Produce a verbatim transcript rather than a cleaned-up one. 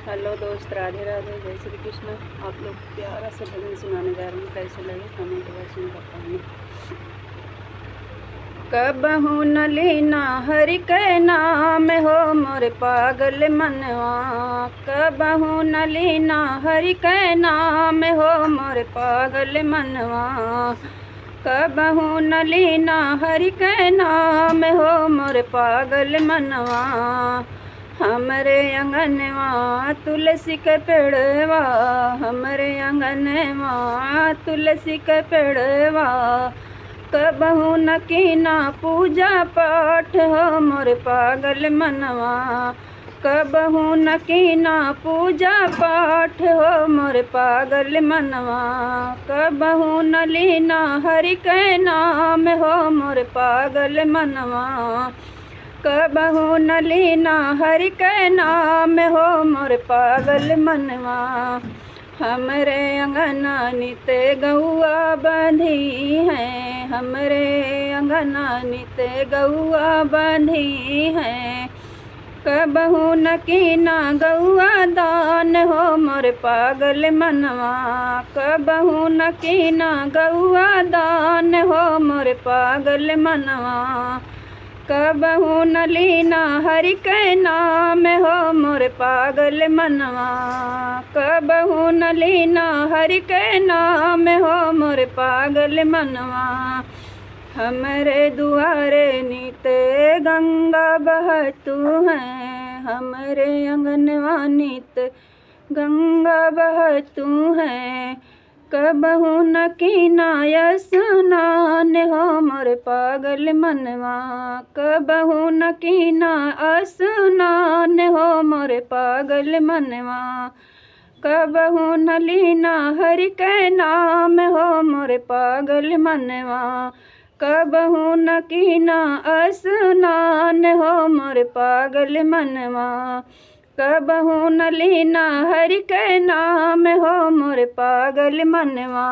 हेलो दोस्त, राधे राधे, जय श्री कृष्ण। आप लोग प्यारा सा भजन सुनाने जा रहे हैं, कैसे लगे comment box में बताएं। कबहू न लीना हरि के नाम हो मोर पागल मनवा, कबहू न लीना हरि के नाम हो मोर पागल मनवा, कबहू न लीना हरि के नाम हो मोर पागल मनवा। हमरे अंगनवा तुलसी के पेड़वा, हमरे अंगनवा तुलसी के पेड़वा, कबहू न कीना पूजा पाठ हो मोर पागल मनवा, कबहू न कीना पूजा पाठ हो मोर पागल मनवा, कबहू न लीना हरि के नाम हो मोर पागल मनवा, कबहू न लीना हरि के नाम हो मोर पागल मनवा। हमरे अंगना नित गौआ बांधी है, हमरे अंगना नित गौआ बांधी है, कबहू न कीना गौआ दान हो मोर पागल मनवा, कबहू न कीना गौआ दान हो मोर पागल मनवा, कबहू न लीना हरि के नाम हो मोर पागल मनवा, कबहू न लीना हरि के नाम हो मोर पागल मनवा। हमरे दुआरे नित गंगा बहतू है, हमरे अंगनवा नित गंगा बहतू है, कबहू न कीना स्नान हो मोर पागल मनवा, कबहू न कीना स्नान हो मोर पागल मनवा, कबहू न लीना हरि के नाम हो मोर पागल मनवा, कबहू न कीना स्नान हो मोर पागल मनवा, कबहू न लीना हरि के नाम हो मोर पागल मनवा।